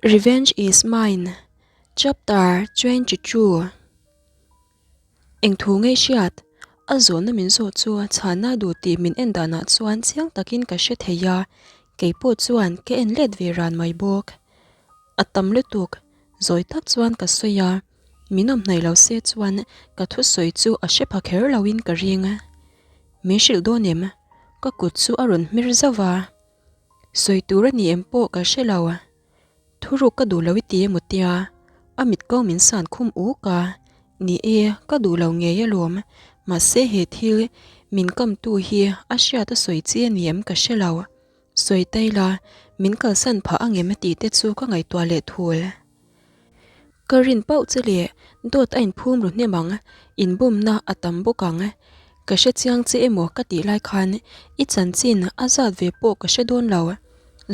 Revenge is mine Chapter 22 Eng thu ngei hriat? A zawhna min zawh chu chhana duh tih min en danah chuan chiang takin ka hre thei a, kei pawh chuan ka en let ve ran mai bawk. A tam lutuk, zawi tak chuan ka sawi a, min awm hnaih lo se chuan ka thusawi chu a hre pha kher loin ka ring. Min hrilh dawn em? Ka kut chu a rawn hmir zauh a. Sawi tur a ni em pawh ka hre lo. Thuruk ka duh lo i ti emaw tia a mit ko min san khum uk a, ni e, ka duh lo ngei alawm, mahse he thil min kamtu hi a hriat a sawi chi a ni em ka hre lo. Sawi tai la, min kalsan phah angem tih te chu ka ngaihtuah leh thul. Ka rin pauh che leh dawt a inphum ru hnem ang, inbumna a tam bawk ang. Ka hre chiang che emaw ka tih lai khan i chanchin a zat ve pawh ka hre dawn lo.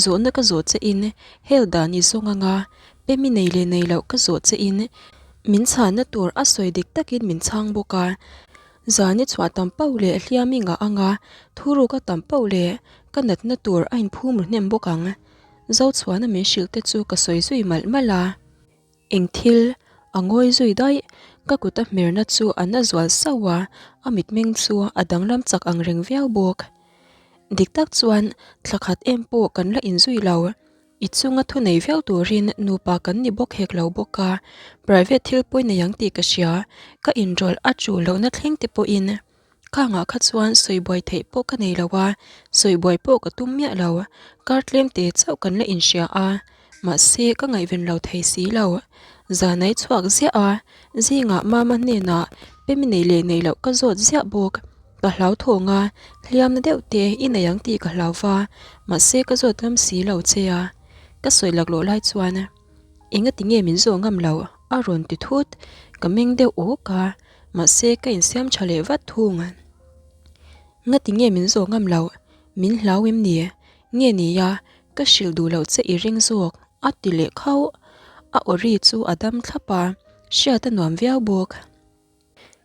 Zawhna ka zawh che in hel dan i zawng anga pem i nei leh nei loh ka zawh che in min chhanna tur a sawi dik takin min chhang bawk a. Zan i chhuah tam pauh leh hliam i ngah anga thuruk a tam pauh leh ka natna tur a inphum ru hnem bawk ang. Zochhuana min hrilh te chu ka sawi zui malh malh a, eng thil a ngawi zui daih, ka kut a hmerna chu a na zual sauh a, a mitmeng chu a danglam chak ang reng viau bawk. Dik tak chuan thla khat em pawh kan la inzui lo, i chunga thu nei viau turin nupa kan ni bawk hek lo bawk a, private thil pawi nei ang tih ka hria, ka inrawlh a chu lohna thleng te pawhin. Khangah kha chuan sawi buai theih pawh ka nei lo a, sawi buai pawh ka tum miah lo. Kar tlem te chauh kan la inhria a, mahse ka ngaihven lo thei si lo. Zan a i chhuak ziah a, zingah mama hnenah pemi nei leh nei loh ka zawt ziah bawk. Ka hlau thawng a, hliamna deuh te i nei ang tih ka hlau va, mahse ka zawt ngam si lo che a. Ka sawi laklawh lai chuan engati nge min zawh ngam loh a rawn ti thut, ka meng deuh awk a. Mahse ka insiam tha leh vat thung. Ngati nge min zawh ngam loh? Min hlau em ni? Nge nia, ka hrilh duh loh che i ring zawk, a ti leh khauh. A aw ri chu a dam thlap a, hriat a nuam viau bawk.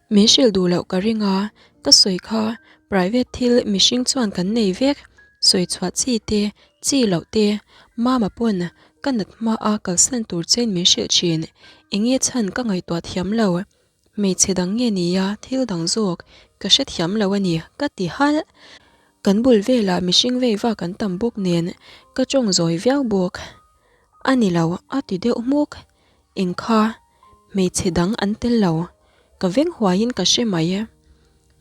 Min hrilh duh loh ka ring a, ka sawi kha private thil mihring chuan kan nei vek, sawi chhuah chi te, chi loh te, mama pawn ka nat hma a kalsan tur chein min hrilh thin, enge chhan ka ngaihtuah thiam lo. Hmeichhe dang nge nia thil dang zawk ka hrethiam lo a ni ka ti halh. Kan bul velah mihring vei vak an tam bawk nen ka tawng zawi viau bawk. A ni lo a ti deuh hmuk. Eng kha hmeichhe dang an tel lo ka veng huaiin ka hre mai.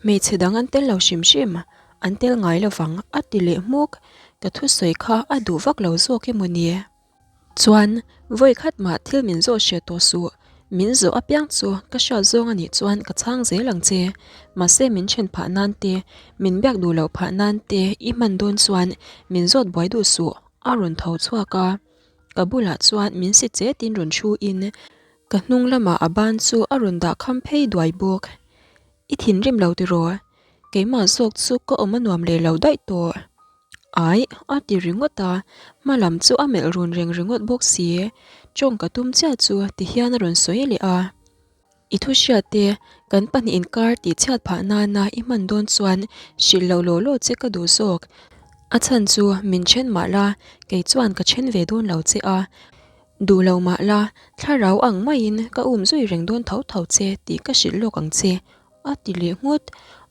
Hmeichhe dang an tel lo hrim hrim an tel ngai lovang a ti leh hmuk. Ka thusawi kha a duh vak lo zawk emaw ni. Chuan, vawi khat mah thil min zawh hriat tawh suh, min zawh apiang chu ka hriat zawng a nih chuan ka chhang zel ang che. Mahse min then phah nan te, min biak duh loh phah nan te i hman dawn chuan min zawt buai duh suh, a rawn tho chhuak a. Ka bulah chuan min si chetin rawn thu in ka hnung lamah a ban chu a rawn dah kham phei duai bawk. I thinrim lo tiraw? Keimah zawk chu ka awm a nuam leh lo daih tawh. Ai, a ti ringawt a, hma lam chu a melh run reng ringawt bawk si. Tawng ka tum chiah chu ti hian a rawn sawi leh a. I thu hriat te, kan pahnih inkar tih chhiat phah nana i hman dawn chuan hrilh loh law law che ka duh zawk. A chhan chu min then mah la, kei chuan ka then ve dawn lo che a. Duh lo mah la, thlarau ang maiin ka um zui reng dawn tho tho che tih ka hrilh lawk ang che. A ti leh nghut,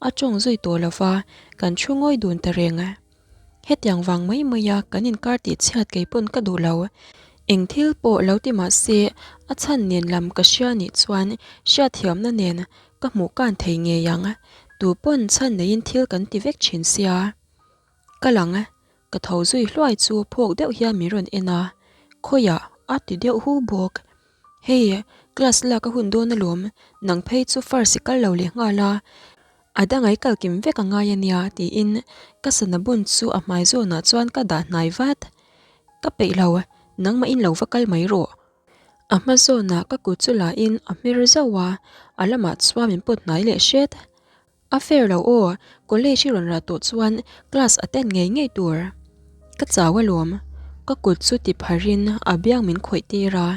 a tawng zui tawh lo va, kan thu ngawi dun ta reng. Hetiang vang mai mai a kan inkar tih chhiat kei pawn ka duh lo. Eng thil pawh lo ti mah se, a chhan nen lam ka hria nih chuan hriatthiamna nen ka hmuh kan thei ngei ang. Tu pawn chhan neiin thil kan ti vek thin sia. Ka lang Ka tho zui hluai chu phawk deuh hian min rawn en a, Khawiah? a ti deuh hu bawk. Hei, class lak a hun dawn alawm, nang phei chu first i kal lo leh nghal a, a dangai kal kim vek a ngai a nia tiin ka sana bun chu a hmai zawnah chuan ka dah hnai vat. Ka peih lo, nangmah in lo va kal mai rawh. A hma zawnah ka kut chu la in a hmer zauh a, a lamah chuan min pawt hnai leh hret. A fair lo aw, college i rawn rah tawh chuan class attend ngei ngei tur. Ka chau alawm, ka kut chu ti pharin a biang min khawih tir a.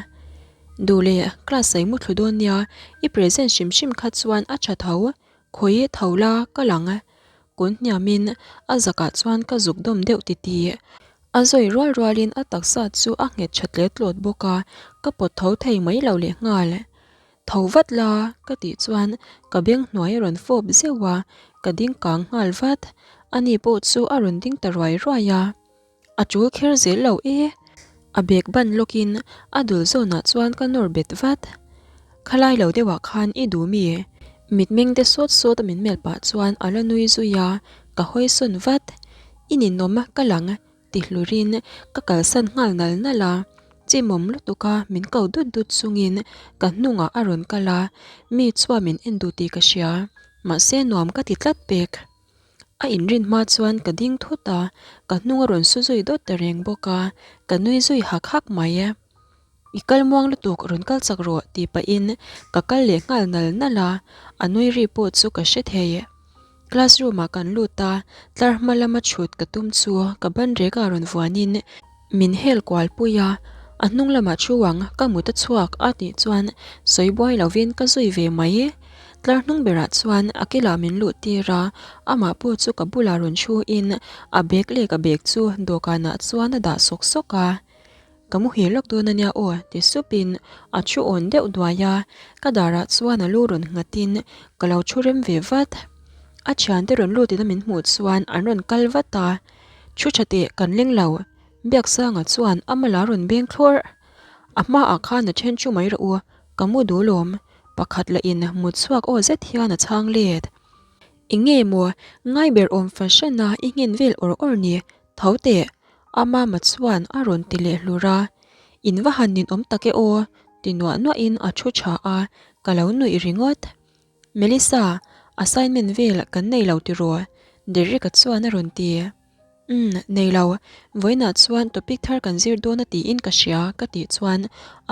Duh leh class a i muthlu dawn nia, i present hrim hrim kha chuan a tha tho, khawi tho la ka lang. Kun hniamin a zakah chuan ka zuk dawm deuh titih. A zawi rual rualin a taksa chu a nghet tha tle tlawt bawk a, ka pawt tho thei mai lo leh nghal. Tho vat la, ka tih chuan ka beng hnuai a rawn fawp zeuh a, ka ding kang nghal vat. Ani pawh chu a rawn ding ta ruai ruai a. A tul kher zel lo e. A bag ban lawkin a dul zawnah chuan ka nawr bet vat. Khalai lo deuhah khan i duh mi? Mitmeng te sawt sawt a min melh pah chuan a la nui zui a, ka hawi sawn vat. I ninawm ka lang ti hlurin ka kalsan nghal nal nal a. Chimawm lutuk a min ko dut dut chungin ka hnungah a rawn kal a, mi chuan min en duh tih ka hria. Mahse nuam ka ti tlat pek. A inrin hma chuan ka ding thut a, ka hnung a rawn su zui dawt ta reng bawk a, ka nui zui hak hak mai e. I kal muang lutuk rawn kal chak rawh tih pahin ka kal leh nghal nal nal a, a nui ri pawh chu ka hre thei. Classroom ah kan lut a, tlar hma lama chhut ka tum chu ka ban rek ah rawn vuanin Min hel kual pui a, a hnung lamah thu ang ka mut a chhuak a tih chuan sawi buai lovin ka zui ve mai. Tlar hnung berah chuan a kilah min luh tir a, amah pawh chu ka bulah rawn thu in a bag leh ka bag chu dawhkanah chuan a dah sawk sawk a. Ka muhil lawk dawn ania aw ti supin a thu awn deuh duai a, ka darah chuan a lu rawn nghatin ka lo thu rem ve vat. A thiante rawn lutin a min hmuh chuan an rawn kal vat a. Thu tha teh kan leng lo, Biaksanga chuan a mala rawn beng thlawr. A hmaah khan a then chu mai rawh u, ka mu duh lawm, pakhat lah in mut chhuak aw zet hian a chhang let. Eng nge maw ngai ber awm fahran a i nghen vel awr awr ni, tho teh, a mama chuan a rawn ti leh hlur a. In va han ninawm tak e aw, ti nuah nuah in a thu tha a, ka lo nuih ringawt. Melissa, assignment vel kan nei lo tiraw? Derek-a chuan a rawn ti. Umm, nei lo. Vawiinah chuan topic thar kan zir dawn a tiin ka hria ka tih chuan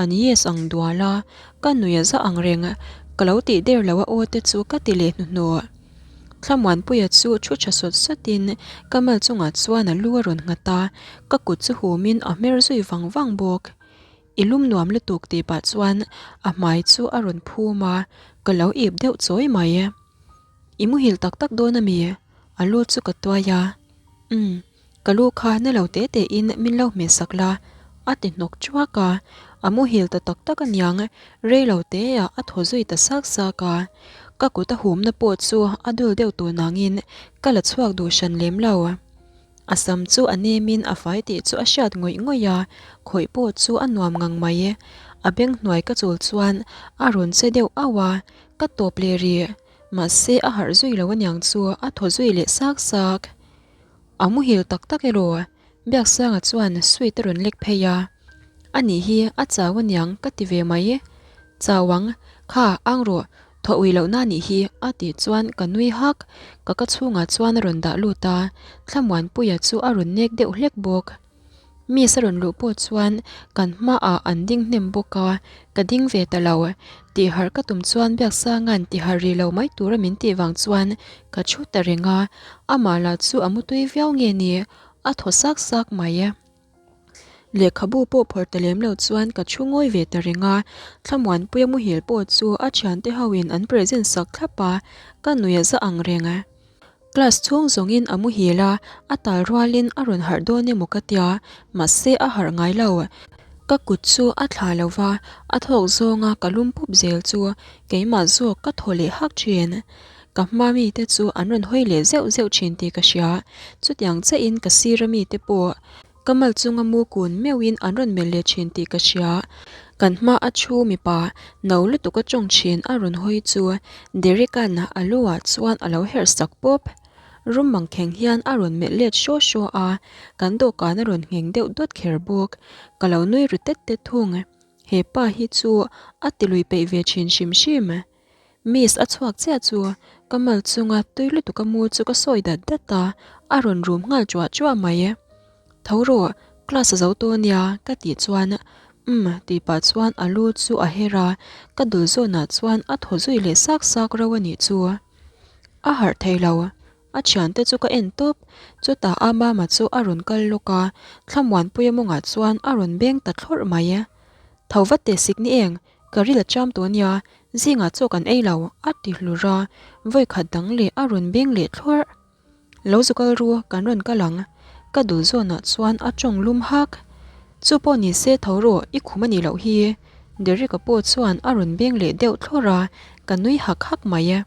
an yes ang dual a, ka nui a za ang reng. Ka lo tih der lo a aw te chu ka ti leh hnuhnawh. Thlamuanpuia chu thu tha sawt sawtin ka mal chungah chuan a lu a rawn nghat a, ka kut chu humin a hmer zui vang vang bawk. I lum nuam lutuk tih pah chuan a hmai chu a rawn phum a, ka lo ip deuh chawi mai. I muhil tak tak dawn a mi? A lu chu ka tuai a. Umm, ka lu kha na lo te te in min lo hmeh sak la, a ti hnawk chuak a. A muhil ta tak tak aniang, rei lo te ah a thaw zui ta sak sak a. Ka kut a humna pawh chu a dul deuh tun angin ka la chhuak duh hran lem lo. A sam chu a nemin a fai tih chu a hriat ngawih ngawih a, khawih pawh chu a nuam ngang mai. A beng hnuai ka chul chuan a rawn che deuh auh a, ka tawp leh rih. Mahse a harh zui lo aniang chu a thaw zui leh sak sak. A muhil tak tak elaw? Biaksanga chuan sweet a rawn lek phei a. Ani hi a chau aniang ka ti ve mai. Chau ang, kha ang rawh, Thaw ui lohna nih hi a tih chuan ka nui hak, ka ka chhungah chuan a rawn dah lut a, Thlamuanpuia chu a rawn nek deuh hlek bawk. Miss a rawn luh pawh chuan kan hmaah an ding hnem bawk a, ka ding ve ta lo. Tihharh ka tum chuan Biaksanga'n tihharh rih lo mai tura min tih vang chuan ka thu ta reng a, amah lah chu a mutui viau nge ni, a thaw sak sak mai. Lehkhabu pawh phawrh ta lem lo chuan ka thu ngawi ve ta reng a, Thlamuanpuia muhil pawh chu a thiante ho in an present sak thlap a, ka nui a za ang reng. Class chhung zawngin a muhil a, a tal rualin a rawn harh dawn emaw ka tia, mahse a harh ngai lo. Ka kut chu a thla lo va, a thawk zawnga ka lum pup zel chu keimah zawk ka thaw leh hak thin. Ka hma mite chu an rawn hawi leh zeuh zeuh thin tih ka hria, chutiang chiahin ka sira mite pawh ka mal chunga mu kun meuhin an rawn melh leh thin tih ka hria. Kan hma a thu mipa no lutuk a tawng thin a rawn hawi chu Derek-a'n a lu ah chuan a lo herh sak pawp. Rum mangkheng hian a rawn melh let hraw hraw a, kan dawhkan a rawn ngheng deuh dawt kher bawk. Ka lo nui ru tet tet thung. He pa hi chu a ti lui peih ve thin hrim hrim. Miss a chhuak chiah chu ka mal chunga tui lutuk a mu chu ka sawi dat dat a, a rawn rum nghal chuah chuah mai. Tho rawh, class a zo tawh ania ka tih chuan umm tih pah chuan a lu chu a her a, ka dul zawnah chuan a thaw zui leh sak sak reuh a nih chu. A harh thei lo, a thiante chu ka en tawp, chutah a mama chu a rawn kal lawk a, Thlamuanpuia mawngah chuan a rawn beng ta thlawrh mai. Tho vat teh sik ni eng, Ka ril a cham tawh ania, zingah chaw kan ei lo, a ti hlur a, vawikhat dang leh a rawn beng leh thlawrh. Lo zu kal ru, kan rawn kal ang. Ka dul zawnah chuan a tawng lum hak. Chu pawh ni se tho rawh, i khum a nih loh hi. Derek-a pawh chuan a rawn beng leh deuh thlawr a, ka nui hak hak mai.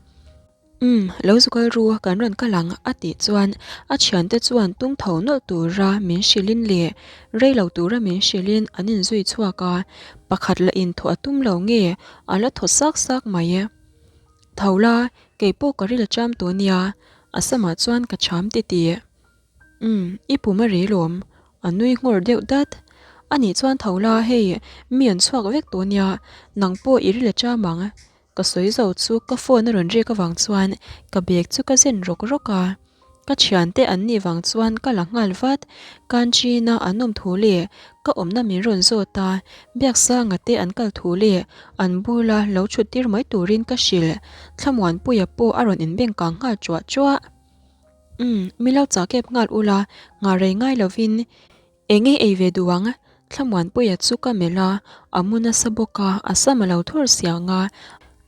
Umm, lo zu kal ru, kan rawn kal ang, a tih chuan a thiante chuan tung tho nawlh tura min hrilhin leh rei lo tura min hrilhin an inzui chhuak a, pakhat lah inthawh a tum lo nge a la thaw sak sak mai. Tho la, kei pawh ka ril a cham tawh nia, a samah chuan ka cham titih. Umm, i pum a ril awm, a nui nghawr deuh dat. A nih chuan tho la, hei, mi an chhuak vek tawh nia, nang pawh i ril a cham ang. Ka sawi zo chu ka phone a rawn rik avang chuan ka bag chu ka zen rawk rawk a. Ka thiante an nih vang chuan ka la nghal vat. Kanchina an awm thu leh ka awmna min rawn zawt a, Biaksanga te an kal thu leh an bula lo thut tir mai turin ka hrilh. Thlamuanpuia pawh a rawn inbengkang nghal chuah chuah. Umm, mi lo chah kep nghal ula, nghah rei ngai lovin Eng nge ei ve duh ang? Thlamuanpuia chu ka melh a, a mu nasa bawk a, a sam a lo thur siang a.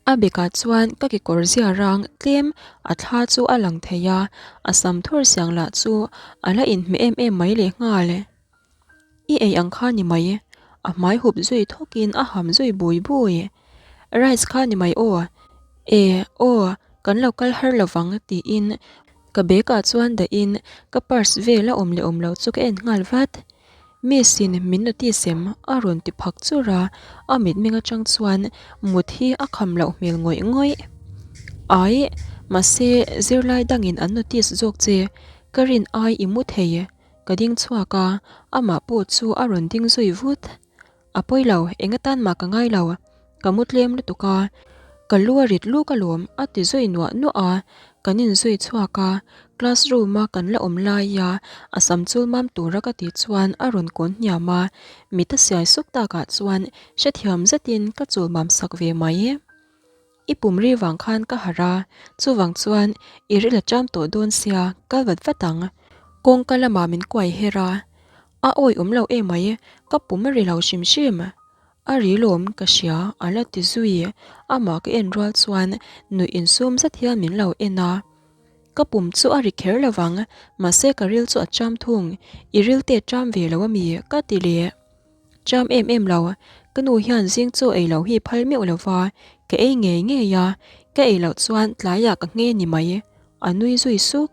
A bekah chuan ka kekawr zia rang tlem a thla chu a lang thei a, a sam thur siang lah chu a la inhmeh em em mai leh nghal. I ei ang kha ni mai, a hmai hup zui thawkin a ham zui bui bui. Rice kha ni mai aw, e aw kan lo kal har lovang tiin Ka bag ah chuan dahin ka purse vel a awm leh awm lo chu ka en nghal vat. Miss in min notice em? a rawn ti phak chur a, a mitmeng atang chuan mut hi a kham loh hmel ngawih ngawih. Aih, mahse zirlai dangin an notice zawk che, ka rin ai i mu thei. Ka ding chhuak a, amah pawh chu a rawn ding zui vut. A pawi lo, eng atan mah ka ngai lo. Ka mu tlem lutuk a, ka lu a rit luk alawm a ti zui nuah nuah a, kan inzui chhuak a, class room a kan la awm lai a, a sam chul mam tura ka tih chuan a rawn kawn hniam a, mit a siai suk takah chuan hrethiam zetin ka chul mam sak ve mai. I pum ri vang khan ka harh a, chuvang chuan i ril a cham tawh dawn sia, kal vat vat ang. Kawngka lamah min kuai her a, a awi awm lo emai, ka pum a ri lo hrim hrim. A ri lawm ka hria a la ti zui, amah ka en rual chuan nuih insum zet hian min lo en a. Ka pum chu a ri kher lo vang, mahse ka ril chu a cham thung, i ril te cham ve lo ami ka ti leh. Cham em em lo, ka nu hian zing chaw ei loh hi phal meuh lo va, ka ei ngei ngei a, ka ei loh chuan tlaiah ka nghe ni mai. A nui zui suk,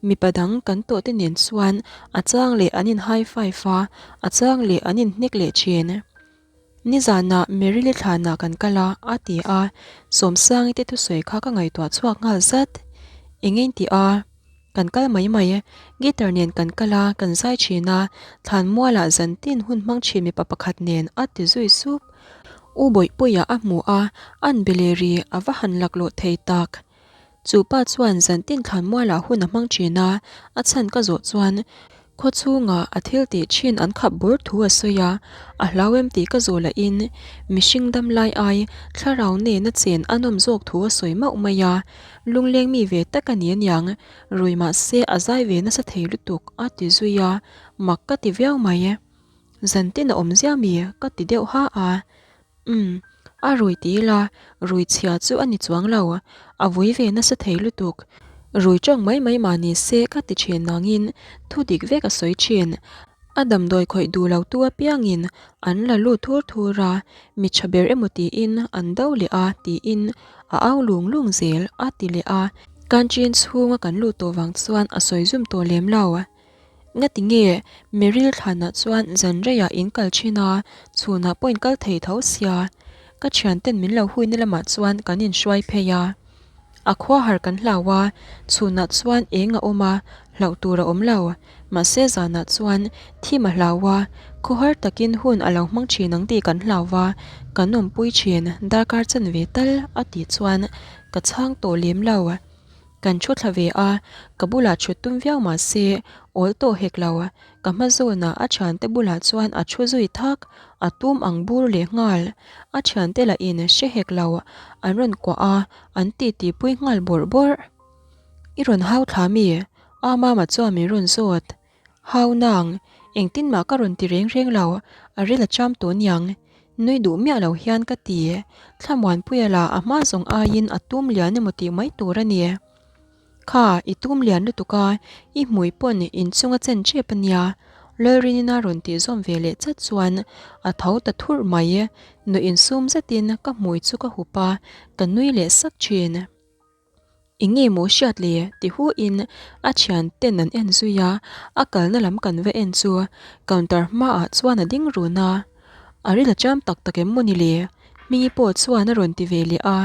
mipa dang kan tawh te nen chuan a chang leh an in high five a, a chang leh an in hnek leh thin. Nizanah Merili thlanah kan kal a, a ti a, Sawmsangi te thusawi kha ka ngaihtuah chhuak nghal zat. Eng in tih a? Kan kal mai mai, guitar nen kan kal a, kan zai thin a, thlan mualah zan tin hun hmang thin mipa pakhat nen a ti zui sup. U Bawihpuia a hmu a, an be leh ri a va han laklawh thei tak. Chu pa chuan zan tin thlan mualah hun a hmang thin a, a chhan ka zawh chuan khaw chhungah a thil tih thin an khap bur thu a sawi a, a hlau em tih ka zawh lahin mihring dam lai ai thlarau nena chen a nawm zawk thu a sawi mauh mai a. Lungleng mi ve tak a ni aniang, rui mahse a zai ve nasa thei lutuk a ti zui a, mak ka ti viau mai. Zantin a awm zia mi ka ti deuh ha a. Umm, a rui ti ila, rui chhia chu a ni chuang lo, a vui ve nasa thei lutuk. Rui tawng mai mai mah ni se ka ti thin nangin thu dik vek a sawi thin. A damdawi khawih duh lo tu apiangin an la lut thur thur a, mi tha ber emaw tiin an do leh a tiin a au lung lung zel a ti leh a. Canteen chhunga kan lut tawh vang chuan a sawi zum tawh lem lo. Ngati nge Meryl thlanah chuan zan reiah in kal thin a, chhunah pawh in kal thei tho sia. Ka thianten min lo huina lamah chuan kan inhruai phei a. A khua har kan hlau a, chhunah chuan eng a awm a, hlauh tur a awm lo. Mahse zanah chuan thim a hlau a, khawhar takin hun a lo hmang thin ang tih kan hlau va, kan awmpui thin darkar chanve tal a tih chuan ka chhang tawh lem lo. Kan thu thla ve a, ka bulah thut tum viau mahse awl tawh hek lo. Ka hma zawnah a thiante bulah chuan a thu zui thak, a tum ang bur leh nghal. A thiante lahin hre hek lo, an rawn kuah a, an titi pui nghal bawrh bawrh. I rawn hau thla mi? A mama chuan min rawn zawt. Hau nang, engtin mah ka rawn ti reng reng lo, a ril a cham tawh niang. Nui duh miah lo hian ka ti. Thlamuanpuia lah a hma zawng aiin a tum lian emaw tih mai tur a ni. Kha, i tum lian lutuk a, i hmui pawn inchung a chen tep a nia. Lalrinina rawn tih zawm ve leh chat chuan a tho ta thurh mai. Nuih insum zetin ka hmui chu ka hup a, ka nui leh sak thin. Eng nge maw hriat le? ti hu in a thian ten an en zui a, a kalna lam kan va en chu counter hmaah chuan a ding run a. A ril a cham tak tak em maw ni le? Hmingi pawh chuan a rawn ti ve leh a,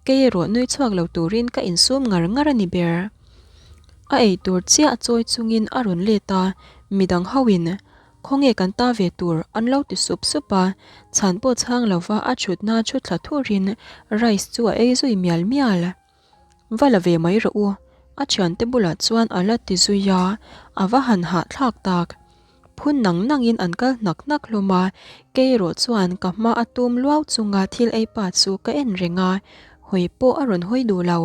kei erawh nui chhuak lo turin ka insum ngar ngar a ni ber. A ei tur chiah chawi chungin a rawn let a, midang ho in Khawnge kan ta ve tur an lo ti sup sup a, chhan pawh chhang lova a thutna thu thla thurin rice chu a ei zui mial mial. Va la ve mai rawh u, a thiante bulah chuan a la ti zui a, a va han hahthlak tak. Phun nang nangin an kal hnak hnak hlawm a, kei erawh chuan ka hma a tum luau chunga thil ei pa chu ka en reng a, hawi pawh a rawn hawi duh lo.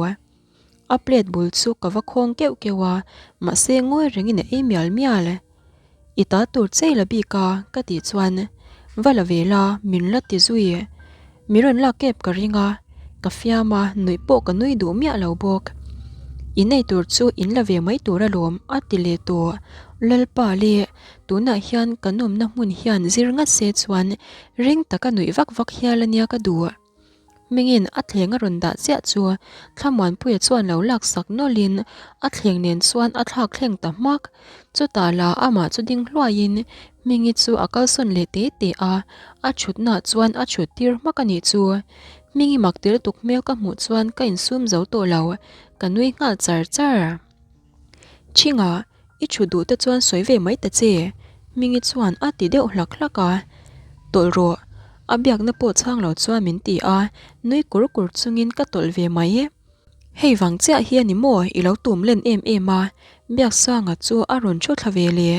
A plate bul chu ka va khawng keuh keuh a, mahse ngawi rengin a ei mial mial. I ta tur chei la bik a, ka tih chuan va la ve la, min la ti zui. Mi rawn lak kep ka ring a, ka fiam a, nuih pawh ka nui duh miah lo bawk. I nei tur chu in la ve mai tur alawm, a ti leh tawh. Lalpa le, tunah hian ka nawmna hmun hian zir ngat se chuan ring taka nuih vak vak hial ania ka duh. Hmingin a thleng a rawn dah chiah chu Thlamuanpuia chuan lo laksak nawlhin a thleng nen chuan a thlak thleng ta hmak. Chutah lah amah chu ding hluaiin Hmingi chu a kalsawn leh te te a, a thutnaah chuan a thut tir hmak a nih chu. Hmingi mak ti lutuk hmel ka hmuh chuan ka insum zo tawh lo, ka nui nghal char char. Chhinga, i thu duh te chuan sawi ve mai ta che, Hmingi chuan a ti deuh hlak hlak a. Tawlh rawh, a biakna pawh chhang lo chuan min ti a, nui kur kur chungin ka tawlh ve mai. Hei vang chiah hi a ni maw i lo tum len em em a, Biaksanga chu a rawn thu thla ve le.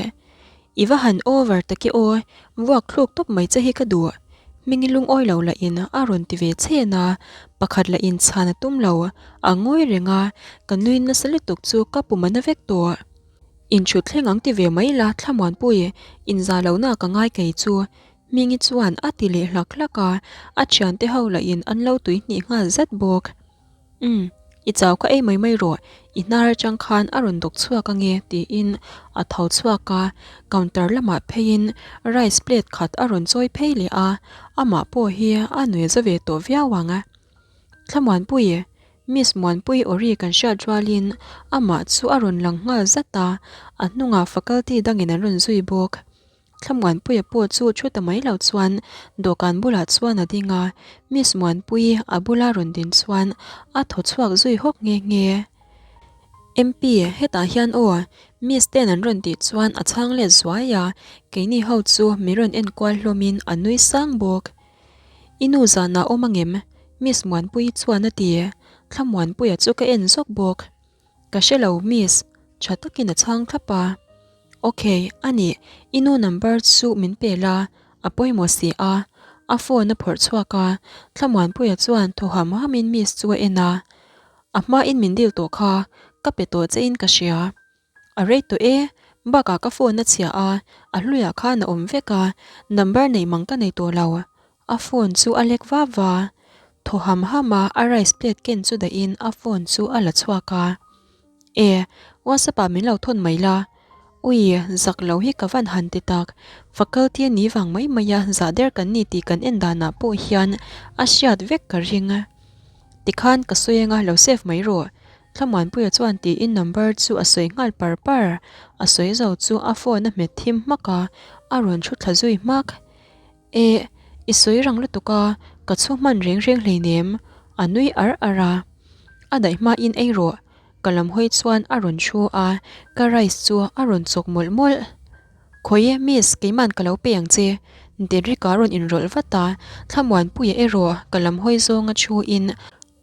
I va han over tak e aw, vuak thluk tawp mai che hi ka duh. Hmingi lungawi lo lah in a rawn ti ve chhen a, pakhat lah in chhan a tum lo, a ngawi reng a, ka nui nasa lutuk chu ka pum a na vek tawh. Inthut thleng ang ti ve mai la Thlamuanpui, inzah lohna ka ngai kei chu. Hmingi chuan a ti leh hlak hlak a, a thiante ho lah in an lo tuihnih nghal zat bawk. Umm, i chau kha ei mai mai rawh, i hnar atang khan a rawn dawk chhuak ange tiin a tho chhuak a, counter lamah pheiin rice plate khat a rawn chawi phei leh a, amah pawh hi a nui za ve tawh viau ang. Thlamuanpui, Miss Muanpui Ori kan hriat rualin amah chu a rawn lang nghal zat a, a hnungah faculty dangin an rawn zui bawk. Thlamuanpuia pawh chu thu ta mai lo chuan dawhkan bulah chuan a ding a, Miss Muanpuii a bula rawn din chuan a thaw chhuak zui hawk nghe nghe. MP, hetah hian aw, Miss ten an rawn tih chuan a chhang let zuai a, keini ho chu min rawn enkual hlawmin a nui sang bawk. I nu zanah awm angem? Miss Muanpuii chuan a ti. Thlamuanpuia chu ka en zawk bawk. Ka hre lo miss, tha takin a chhang thlap a. Ok, a nih, i nu number chu min pe la, a pawimawh si a. A phone a phawrh chhuak a, Thlamuanpuia chuan thaw ham hamin miss chu a en a. A hmain min dil tawh kha, ka pe tawh che in ka hria. A rei tawh e, bakah ka phone a chhia a, a hluiah khan a awm vek a, number neih mang ka nei tawh lo. A phone chu a lek va va. Thaw ham ham a, a rice plate ken chu dahin a phone chu a la chhuak a. E, WhatsApp ah min lo thawn mai la. Ui, zak lo hi ka van han ti tak. Faculty a ni vang mai mai a, zah der kan ni tih kan en danah pawh hian a hriat vek ka ring. Tikhan ka sawi anga lo save mai rawh. Thlamuanpuia chuan tiin number chu a sawi nghal par par. A sawi zo chu a phone a hmet thim hmak a, a rawn thu thla zui hmak. Eh, i sawi rang lutuk a, ka chhu hman reng reng hleinem, a nui ar ar a. A daih hmain ei rawh, ka lam hawi chuan a rawn thu a, ka rice chu a rawn chawk mawlh mawlh. Khawi e miss, keiman ka lo pe ang che, Derrick-a rawn inrawlh vat a, Thlamuanpuia erawh ka lam hawi zawnga thuin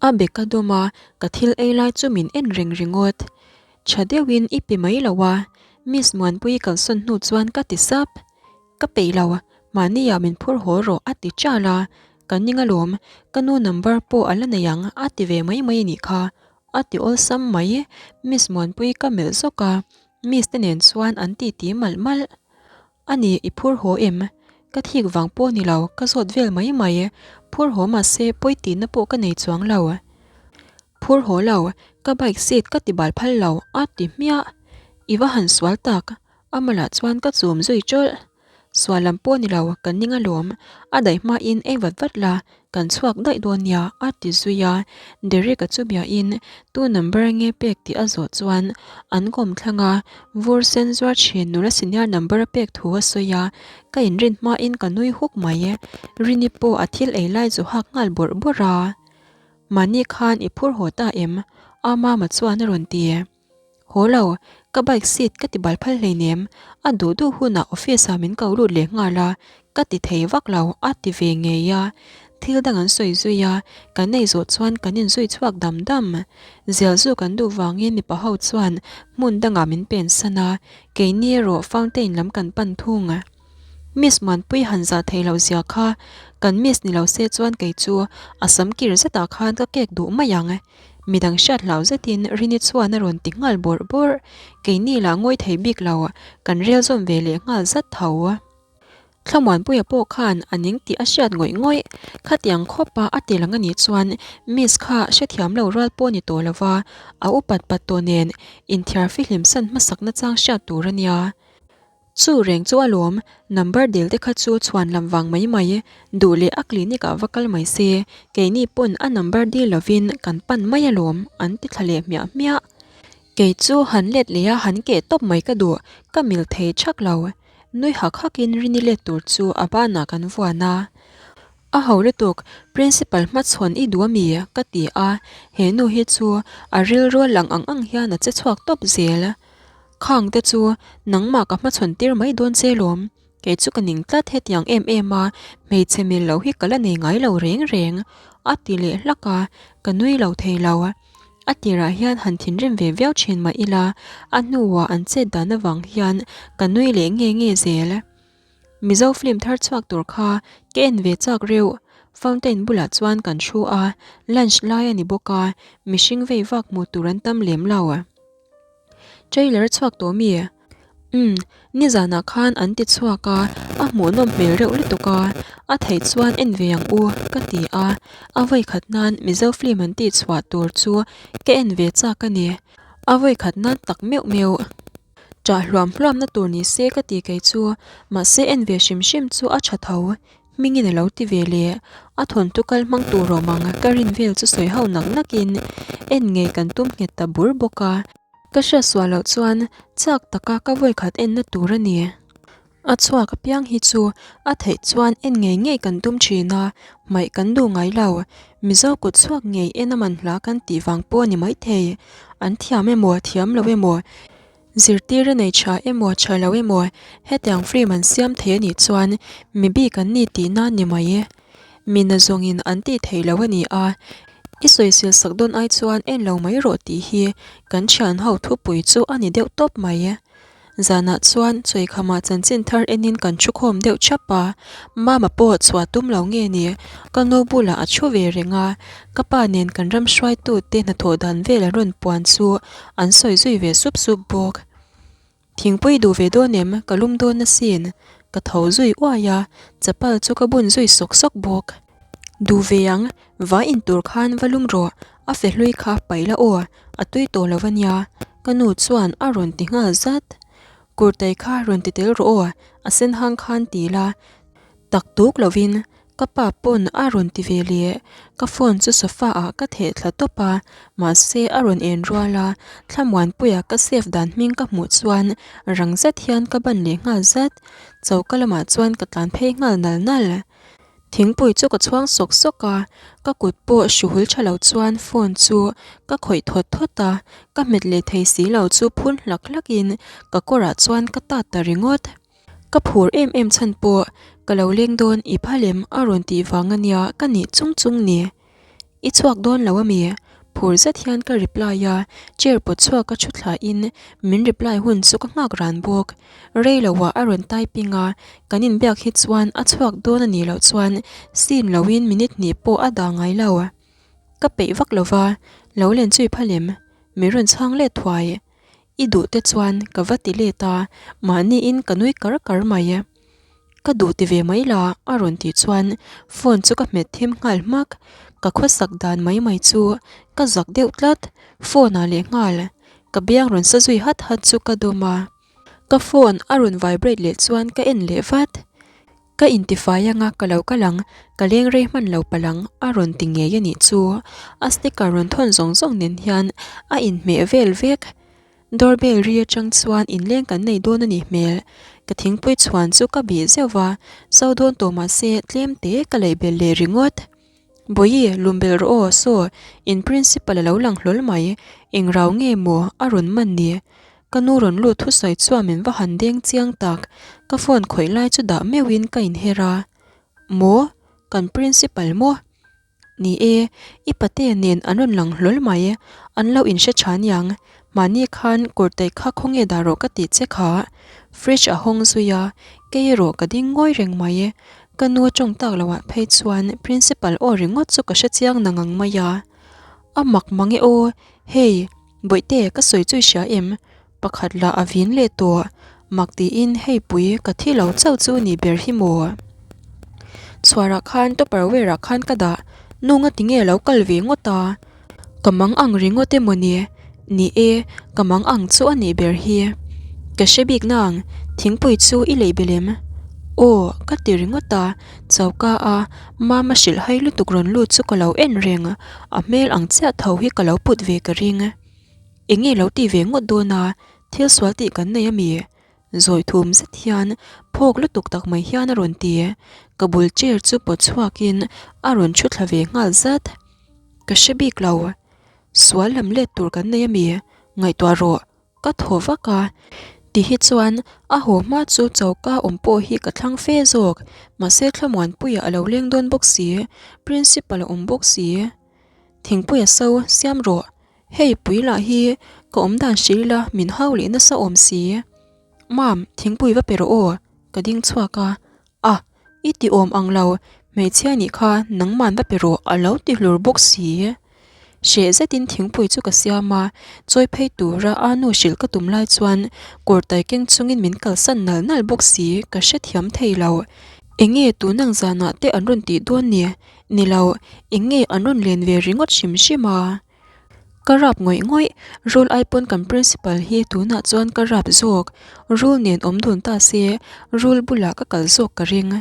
a bag a dawm a, ka thil ei lai chu min en reng ringawt. Tha deuhin i pe mai lo a, Miss Muanpuii kalsawn hnu chuan ka ti sap. Ka peih lo, mahniah min phur haw rawh a ti ṭal a, ka ning alawm, ka nu number pawh a la nei ang a ti ve mai mai anih kha, a ti awlsam mai, Miss Muanpui ka melh zawk a, Miss te nen chuan an titi malh malh. A ni, i phur haw em? Ka thik vang pawh ni lo, ka zawt vel mai mai, phur haw mahse pawi tihna pawh ka nei chuang lo. Phur haw lo, Ka bike seat ka ti bal phal lo a ti hmiah. I va han sual tak, a malah chuan ka chum zui tawlh. Sual lam pawh ni lo, kan ning alawm. A daih hmain ei vat vat la, kan chhuak daih dawn nia a ti zui a. Derek-a chu biain tu number nge pek tih a zawh chuan an kawm thlang a, vur sen zuar thin nula senior number a pek thu a sawi a, ka inrin hmain ka nui huk mai. Rini pawh a thil ei lai chu hak nghal bawrh bawrh a. Mahni khan i phur haw ta em? A mama chuan a rawn ti. Haw lo, ka bike seat ka ti bal phal hleinem, a duh duh hunah office ah min ko lut leh nghal a, ka ti thei vak lo a ti ve ngei a. Thil dang an sawi zui a, kan ei zawh chuan kan inzui chhuak dam dam. Zial zu kan duh vangin mipa ho chuan hmun dangah min pen san a, keini erawh fountain lam kan pan thung. Miss Muanpui han zah theih loh zia kha kan miss ni lo se chuan kei chu a sam kir zetah khan ka kek duh mai ang. Midang hriat hlau zetin Rini chuan a rawn ti nghal bawrh bawrh. Keini lah ngawi thei bik lo, kan rel zawm ve leh nghal zat tho. Thlamuanpuia pawh khan a ning tih a hriat ngawih ngawih. Khatiang khawpa a ti lang a nih chuan miss kha hrethiam lo rual pawh ni tawh lova, a upat pat tawh nen inthiar fihlim san hmasak nachang hriat tur a nia. Chu reng chu alawm, number dil te kha chu chhuan lam vang mai mai, duh leh a clinic ah va kal mai se, keini pawn a number dil lovin kan pan mai alawm an ti thla leh hmiah hmiah. Kei chu han let leh a han keh tawp mai ka duh, ka mil thei thak lo. Nui hak hak in rini let tur chu a banah kan vuan a. A ho lutuk, principal hmachhawn i duh ami? ka ti a, he nu hi chu a rilru lang ang ang hian a che chhuak tawp zel. Khang te chu nangmah ka hmachhawn tir mai dawn che lawm, kei chu ka ning tlat hetiang em em a, hmeichhe mil lo hi ka la nei ngai lo reng reng a ti leh hlak a, ka nui lo thei lo. A tirah hian han thinrim ve viau thin mah ila, a hnuah an chet dan avang hian ka nui leh nge nge zel. Mizo film thar chhuak tur kha ka en ve chak reuh. Fountain bulah chuan kan thu a, lunch lai a ni bawk a, mihring vei vak hmuh tur an tam lem lo. Trailer a chhuak tawh mi? Umm, nizanah khan an ti chhuak a, a hmuhnawm hmel reuh lutuk a, a theih chuan en ve ang u ka ti a, a vawikhat nan Mizo film an tih chhuah tur chu ka en ve chak a ni, a vawikhat nan tak meuh meuh. Ṭah hluam hluamna tur ni se ka ti kei chu, mahse en ve hrim hrim chu a ṭha tho, hmingin a lo ti ve leh. A thawnthu kal hmang tur awm ang ka rin vel chu sawi ho nak nakin en ngei kan tum nghet ta bur bawk a. Ka hriat suah loh chuan chak taka ka vawikhat enna tur a ni. A chhuak apiang hi chu a theih chuan en ngei ngei kan tum thin a, hmaih kan duh ngai lo. Mizo kut chhuak ngei en a man hla kan tih vang pawh a ni maithei. An thiam emaw, thiam lo emaw, zirtir a nei tha emaw, tha lo emaw, hetiang film an siam thei a nih chuan mi bik an ni tihna a ni mai. Mi na zawngin an tih theih lo a ni a, i sawisil sak dawn ai chuan en lo mai rawh tih hi kan thian ho thupui chu a ni deuh tawp mai. Zanah chuan Chawikhamah chanchin thar enin kan thu khawm deuh chap a, Mama pawh chhuah tum lo nge ni, ka nu bulah a thu ve reng a, ka pa nen kan ram hruaitute hnathawh dan vel an rawn puan chu an sawi zui ve sup sup bawk. Thingpui duh ve dawn em, ka lum dawn asin, ka tho zui uai a, chapal chu ka bun zui sawk sawk bawk. Duh ve ang, vai in tur khan va lum rawh, a fe hlui kha paih la aw, a tui tawh lo ania, ka nu chuan a rawn ti nghal zat. Kurtai kha rawn ti tel rawh aw, a sen hang khan ti la, tak tuk lovin ka pa pawn a rawn ti ve leh. Ka phone chu sofa ah ka theh thla tawp a, mahse a rawn en rual a, Thlamuanpuia ka save dan hming ka hmuh chuan rang zet hian ka ban leh nghal zat. Choka lamah chuan ka tlan phei nghal nal nal. Thingpui chu ka chhuang sawk sawk a, ka kut pawh hru hul tha lo chuan phone chu ka khawih thawt thawt a, ka hmet leh thei si lo chu phun hlak hlak in ka kawrah chuan ka tat ta ringawt. Ka phur em em chhan pawh ka lo leng dawn i phal em a rawn tih vang ania ka nih chung chung ni. I chhuak dawn lo ami? Phur zet hian ka reply a, chair pawt chhuak a thu thla in min reply hun chu ka nghak ran bawk. Rei lo ah a rawn typing a, kan inbiak hi chuan a chhuak dawn a nih loh chuan scene lo in minute hnih pawh a dah ngai lo. Ka peih vak lo va, lo len chui phal em? Min rawn chhang let thuai. I duh te chuan ka va ti let a, mahni in ka nui kar kar mai. Ka duh ti ve mai la a rawn tih chuan phone chu ka hmet them nghal hmak. Ka khawsak dan mai mai chu ka zak deuh tlat, phone ah leh nghal. Ka biang rawn sa zui hat hat chu ka dawm a. Ka phone a rawn vibrate leh chuan ka en leh vat. Ka intifai anga ka lo kal ang, ka leng rei hman lo palh ang a rawn ti ngei a nih chu. A sticker rawn thawn zawng zawng nen hian a inhmeh vel vek. Doorbell ri atang chuan inleng kan nei dawn a nih hmel. Ka thingpui chhuan chu ka bih zeuh va, so dawn tawh mah se tlem te ka leih belh leh ringawt. Bawihi, lum belh rawh aw, saw, in principal a lo lang hlawl mai, eng rau nge maw a rawn man ni? Ka nu rawn lut thusawi chuan min va han deng chiang tak, ka phone khawih lai chu dah meuhin ka inher a. Maw? Kan principal maw? Ni e, i patea nen an rawn lang hlawl mai, an lo inhre tha niang, mahni khan kawrtaih kha khawnge dah rawh ka tih che kha. Fridge a hawng zui a, kei erawh ka ding ngawi reng mai. Ka nu a tawng tak loh ah phei chuan principal aw ringawt chu ka hre chiang nang ang mai a. A mak mang e aw, hei, bawihte ka sawi chu i hria em? Pakhat lah a vin leh tawh, mak tiin hei pui ka thi lo chauh chu ni ber hi maw? Chhuarah khan tupperware ah khan ka dah, nu nga tinge lo kal ve ngawt a? Ka mang ang ringawt emaw ni? Ni e, ka mang ang chu a nih ber hi. Ka hre bik nang, thingpui chu i lei belh em? Aw, ka ti ringawt a, choka a mama hrilh hai lutuk rawn lut chu ka lo en reng, a hmel ang chiah tho hi ka lo put ve ka ring. Eng nge lo ti ve ngawt dawn a, thil sual tih kan nei ami? Zawi thum zet hian phawk lutuk tak mai hian a rawn ti. Ka bul chair chu pawt chhuakin a rawn thu thla ve nghal zat. Ka hre bik lo. Sual lam let tur kan nei ami? Ngaihtuah rawh. Ka thaw vak a. Ti hi chuan a haw hma chu choka awm pawh hi ka thlang fe zawk. Mahse Thlamuanpuia a lo leng dawn bawk si, Principal a awm bawk si. Thingpuia so siam rawh. Hei pui lah hi ka awm dan hrilh ila min hau leh nasa awm si. Mam, thingpui va pe rawh aw, ka ding chhuak a. A, i ti awm ang lo, hmeichhia nih kha nangman va pe rawh a lo ti hlur bawk si. Hreh zetin thingpui chu ka siam a, chawi phei tura a nu hrilh ka tum lai chuan kawrtai keng chungin min kalsan nal nal bawk si, ka hrethiam thei lo. Enge tunang zanah te an rawn tih dawn ni? Ni lo, eng nge an rawn len ve ringawt hrim hrim a? Ka rap ngawih ngawih, rul ai pawn kan principal hi tunah chuan ka rap zawk, rul nen awm dun ta se rul bulah ka kal zawk ka ring.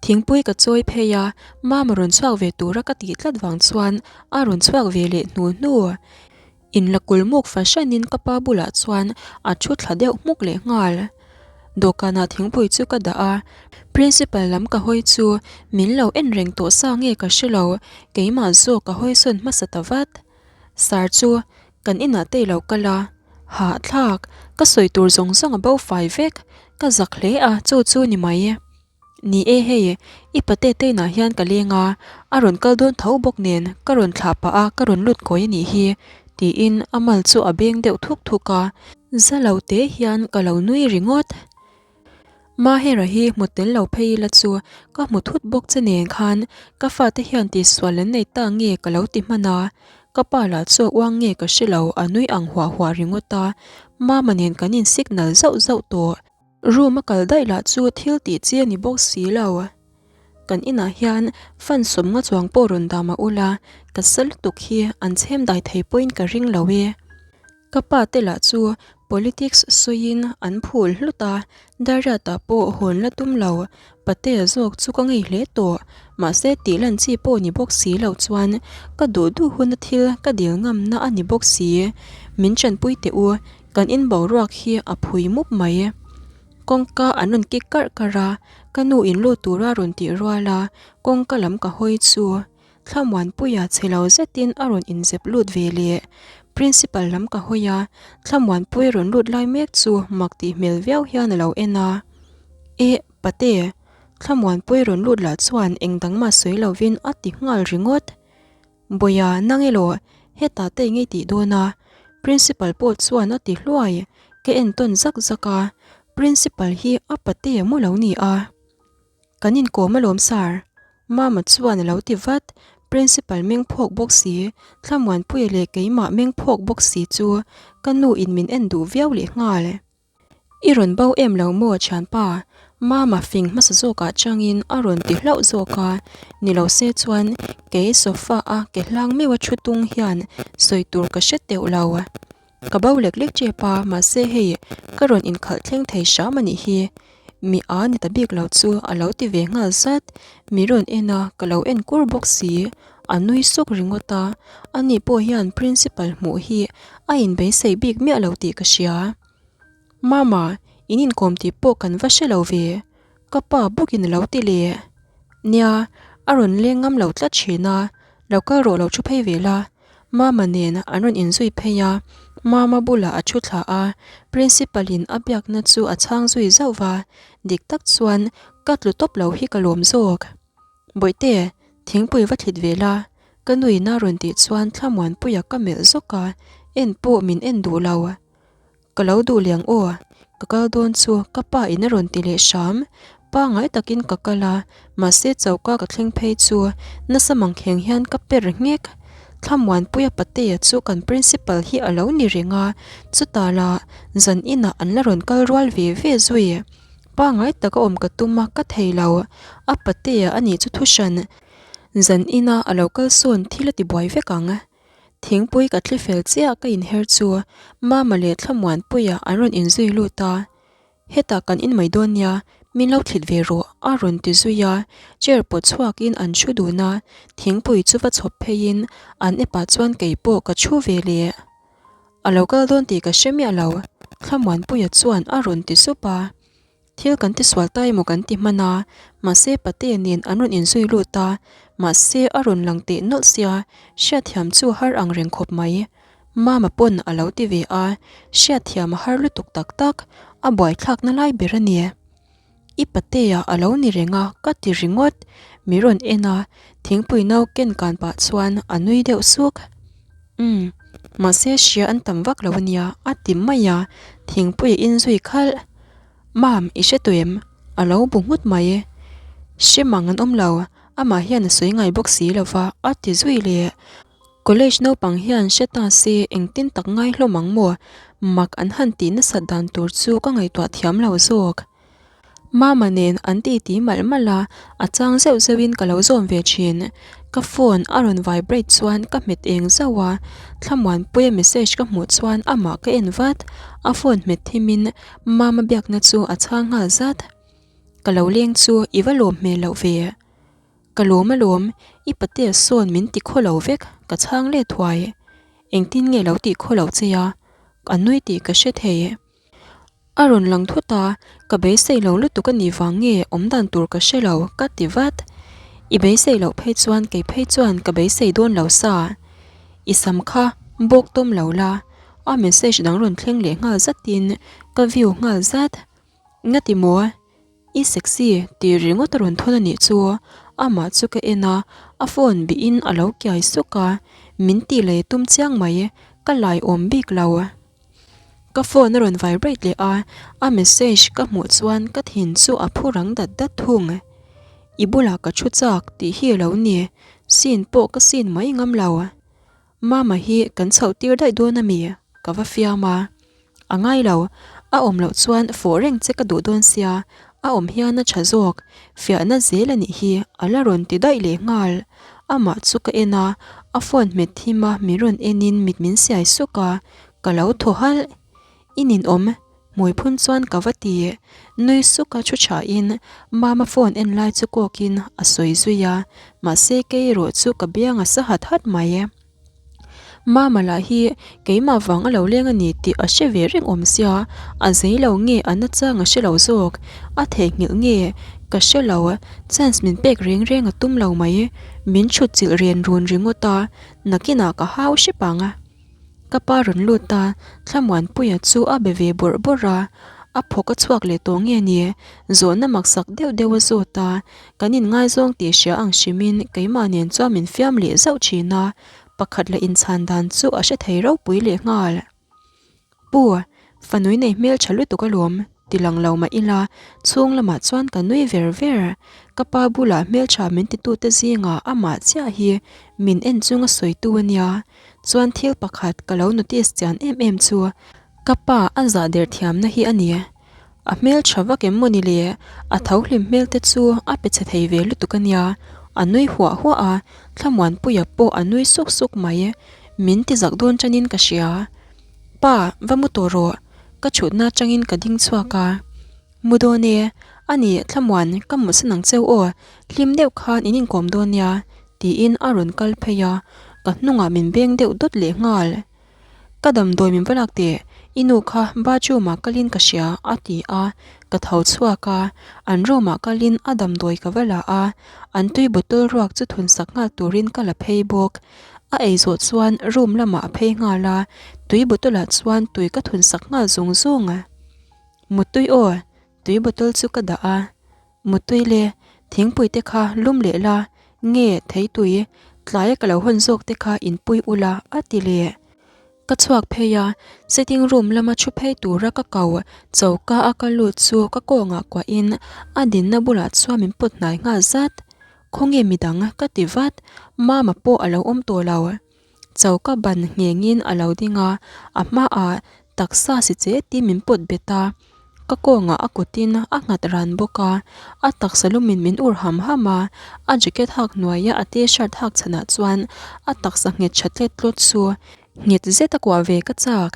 Thingpui ka chawi phei a, mama rawn chhuak ve tura ka tih tlat vang chuan a rawn chhuak ve leh hnu hnu. Inla kulmuk fahranin ka pa bulah chuan a thu thla deuh hmuk leh nghal. Dawhkanah thingpui chu ka dah a, Principal lam ka hawi chu min lo en reng tawh sa nge ka hre lo, keimah zawk ka hawi sawn hmasa ta vat. Sir chu kan inah te i lo kal a, hahthlak, ka sawi tur zawng zawng a bo fai vek, ka zak hle a chu chu ni mai. Ni e hei, i pate te inah hian ka leng a, a rawn kal dawn tho bawk nen ka rawn thlah pah a ka rawn lut kawi a nih hi, tiin a mal chu a beng deuh thuk thuk a. Za lo te hian ka lo nui ringawt. Mahera hi hmu tel lo phei ila chu ka hmu thut bawk che nen khan ka fate hian tihsual an nei ta nge ka lo ti hman a, ka pa lah chu a uang nge ka hre lo a nui ang huah huah ringawt a, Mama nen kan in signal zauh zauh tawh. Room a kal daih lah chu thil tih chi a ni bawk si lo. Kan inah hian fan sawmnga chuang pawh rawn dah mah ula, ka sa lutuk hi an chhem dai thei pawhin ka ring lo e. Ka pa te lah chu politics sawiin an phul hlut a, Dariata pawh hawn la tum lo. Patea zawk chu ka ngei hle tawh, mahse tih lan chi pawh ni bawk si lo chuan ka duh duh huna thil ka dil ngamna a ni bawk si. Min tanpui teh u, Kan in boruak hi a phui mup mai. Kawngka an rawn kik karh karh a, ka nu in lut tura rawn tih rual a, kawngka lam ka hawi chu Thlamuanpuia chhe lo zetin a rawn inzep lut ve leh. Principal lam ka hawi a, Thlamuanpuia rawn lut lai mek chu mak tih hmel viau hian a lo en a. Eh, pate, Thlamuanpuia rawn lut lah chuan eng dang mah sawi lovin a ti nghal ringawt. Bawia, nang elaw, hetah te engei tih dawn a? Principal pawh chuan a ti hluai, ka en tawn zak zak a, Principal hi a pate maw lo ni a? Kan inkawm alawm sir, Mama chuan a lo ti vat, Principal meng phawk bawk si, Thlamuanpuia leh keimah meng phawk bawk si chu ka nu in min en duh viau leh nghal. I rawn bo em lo maw thianpa? Mama fing hmasa zawkah changin a rawn ti hlauh zawk a, ni lo se chuan kei sofa a ke hlang meuh a thu tung hian sawi tur ka hre teuh lo. Ka bo lek lek tep a, mahse hei ka rawn inkhalh thleng thei hram a nih hi. Mi a ni ta bik lo chu a lo ti ve nghal zat. Mi rawn en a, ka lo en kur bawk si. A nui suk ringawt a, ani pawh hian principal hmuh hi a inbeisei bik miah lo tih ka hria. Mama, in inkawm tih pawh kan va hre lo ve. Ka pa bawkin a lo ti leh. Nia, a rawn leng ngam lo tlat thin a, lo kal rawh lo thu phei ve la. Mama nen an rawn inzui phei a, Mama bulah a thu thla a, Principal in a biakna chu a chhang zui zauh va, dik tak chuan ka tlu tawp lo hi ka lawm zawk. Bawihte, thingpui va thlit ve la, ka nuin a rawn tih chuan Thlamuanpuia ka melh zawk a, en pawh min en duh lo. Ka lo duh liang aw, ka kal dawn chu ka pa in a rawn ti leh hram. Pangai takin ka kal a, mahse choka ka thleng phei chu nasa mangkheng hian ka per nghek. Thlamuanpuia Patea chu kan principal hi a lo ni reng a, chutah lah zan inah an la rawn kal rual ve ve zui. Pangai taka awm ka tum a, ka thei lo. A Patea a nih chu thuhran zan ina a lo kal sawn thil a ti buai vek ang. Thingpui ka thli fel chiah ka inher chu Mama leh Thlamuanpuia an rawn inzui lut a, Hetah kan in mai dawn nia, min lo thlit ve rawh a rawn ti zui a, chair pawt chhuakin an thu dun a, thingpui chu va chhawp pheiin an epah chuan kei pawh ka thu ve leh. A lo kal dawn tih ka hre miah lo, Thlamuanpuia chuan a rawn ti sup a. Thil kan ti sual ta emaw kan ti hman a, mahse Patea nen an rawn inzui lut a, mahse a rawn lang teh nawlh sia, hriatthiam chu har ang reng khawp mai. Mama pawn a lo ti ve a, hriatthiam a har lutuk tak tak, a buaithlakna lai ber a ni. I Patea a lo ni reng a ka ti ringawt, mi rawn en a, thingpui no ken kan pah chuan a nui deuh suk. Umm, mahse hria an tam vak lo a nia a ti mai a, thingpui a inzui khalh. Mam, i hre tawh em? A lo bu nghut mai. Hre mang an awm lo, amah hian a sawi ngai bawk si lo va, a ti zui leh. College naupang hian hre ta se engtin tak ngai hlawm ang maw? Mak an han tih nasat dan tur chu ka ngaihtuah thiam lo zawk. Mama nen an titi malh malh a, a chang zeuh zeuhin ka lo zawm ve thin. Ka phone a rawn vibrate chuan ka hmet eng zauh a, Thlamuanpuia message ka hmuh chuan amah ka en vat. A phone hmet thimin Mama biakna chu a chhang nghal zat. Ka lo leng chu i va lawm hmel loh ve. Ka lawm alawm, i patea sawn min ti khaw lo vek, ka chhang let thuai. Engtin nge lo tih khaw loh che a? A nui tih ka hre thei. A rawn lang thut a, ka beisei lo lutuk a nih vang nge awm dan tur ka hre lo, ka ti vat. I beisei loh phei chuan kei phei chuan ka beisei dawn lo sa. I sam kha bawk tawm lo la, a message dang rawn thleng leh nghal zatin ka view nghal zat. Ngati maw? I sexy tih ringawt a rawn thawn a nih chu, amah chu ka en a, a phone bihin a lo kiai suk a, min tih lei tum chiang mai, ka lai awm bik lo. Ka phone a rawn vibrate leh a, a message ka hmuh chuan ka thin chu a phu rang dat dat thung. I bulah ka thu chak tih hi a lo ni, scene pawh ka scene mai ngam lo. Mama hi kan chhoh tir daih dawn a mi? Ka va fiam a. A ngai lo, a awm loh chuan fawh reng che ka duh dawn sia, a awm hian a tha zawk, fiahna zel a nih hi a la rawn ti daih leh nghal. Amah chu ka en a, a phone hmet thim a min rawn enin mit min siai suk a, ka lo thaw halh. I ninawm, hmui phun chuan ka va ti. Nui suk a thu thain Mama phone en lai chu kawkin a sawi zui a, mahse kei erawh chu ka biang a sa hat hat mai. Mama lah hi keimah vang a lo leng a ni tih a hre ve reng awm sia, a zei lo nge a na chang a hre lo zawk, a theihnghilh nge ka hre lo, chance min pek reng reng a tum lo mai, min chhut chilh ren run ringawt a, nakinah ka hau hrep ang. Ka pa rawn lut a, Thlamuanpuia chu a be ve bawrh bawrh a, a phawk a chhuak leh tawh nge ni, zawhna maksak deuh deuh a zawt a, kan inngaizawng tih hria ang hrimin keimah nen chuan min fiam leh zauh thin a, pakhat la inchhan dan chu a hre thei ropui leh nghal. Pu, fanui nei hmel tha lutuk alawm, ti lang lo mah ila, chhung lamah chuan ka nui ver ver. Ka pa bulah hmeltha min titute zingah amah chiah hi min en chunga sawitu a nia. Chuan thil pakhat ka lo notice chian em em chu ka pa a zah der thiamna hi a ni. A hmel tha vak em mawni le? A tho hlim hmel te chu a pe chhe thei ve lutuk a nia. A nui huah huah a, Thlamuanpuia pawh a nui suk suk mai. Min ti zak dawn tanin ka hria. Pa, va mu tawh rawh. Ka thutna atangin ka ding chhuak a. Mu dawn e. A ni, Thlamuan, ka mutsan ang cheu aw. Hlim deuh khan in inkawm dawn nia, tiin a rawn kal phei a. Ka hnungah min beng deuh dawt leh nghal. Ka damdawi min va lak teh, i nu kha bathroom ah kalin ka hria a ti a, ka tho chhuak a, an room ah kalin a damdawi ka va la a, an tui bottle ruak chu thun sak nghal turin ka la phei bawk. A ei zawh chuan room lamah a phei nghal a, tui bottle ah chuan tui ka thun sak nghal zung zung. Muttui aw, tui bottle chu ka dah a. Muttui le, thingpui te kha lum leh la, nge theitui, tlaia ka lo hawn zawk te kha inpui ula a ti leh. Ka chhuak phei a, sitting room lama thu phei tura ka ko choka a ka lut chu ka kawngah kuahin a dinna bulah chuan min pawt hnai nghal zat. Khawnge midang ka ti vat, Mama pawh a lo awm tawh lo. Choka ban nghengin a lo ding a, a hmaah taksa si che tiin min pawt bet a, ka kawngah a kutin a nghat ran bawk a, a taksa lumin min ur ham ham a, a jacket hak hnuaia a t-shirt hak chhanah chuan a taksa nghet tha tlet tlawt chu nghet zet a kuah ve ka chak.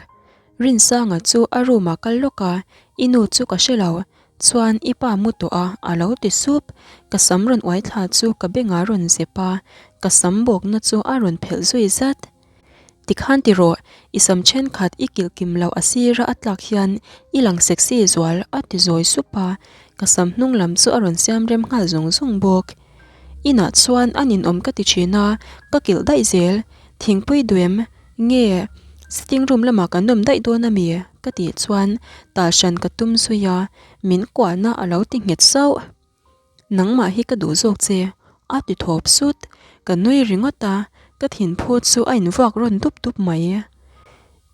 Rinsanga chu a room ah kal lawk a, i nu chu ka hre lo, Chuan i pa mu tawh a, a lo ti sup. Ka sam rawn uai thla chu ka bengah rawn zep a, ka sam bawkna chu a rawn phelh zui zat. Tikhan ti rawh, i sam thenkhat i kilh kim loh a sira a tlak hian i lang sexy zual, a ti zawi sup a, ka sam hnung lam chu a rawn siam rem nghal zung zung bawk. Inah chuan a ninawm ka ti thin a, ka kilh daih zel. Thingpui duem nge sitting room lamah kan awm daih dawn a mi? Ka tih chuan tal hran ka tum zui a, min kuahna a lo ti nghet sauh. Nangmah hi ka duh zawk che, a ti thawp sut. Ka nui ringawt a, ka thinphu chu a invuak rawn dup dup mai.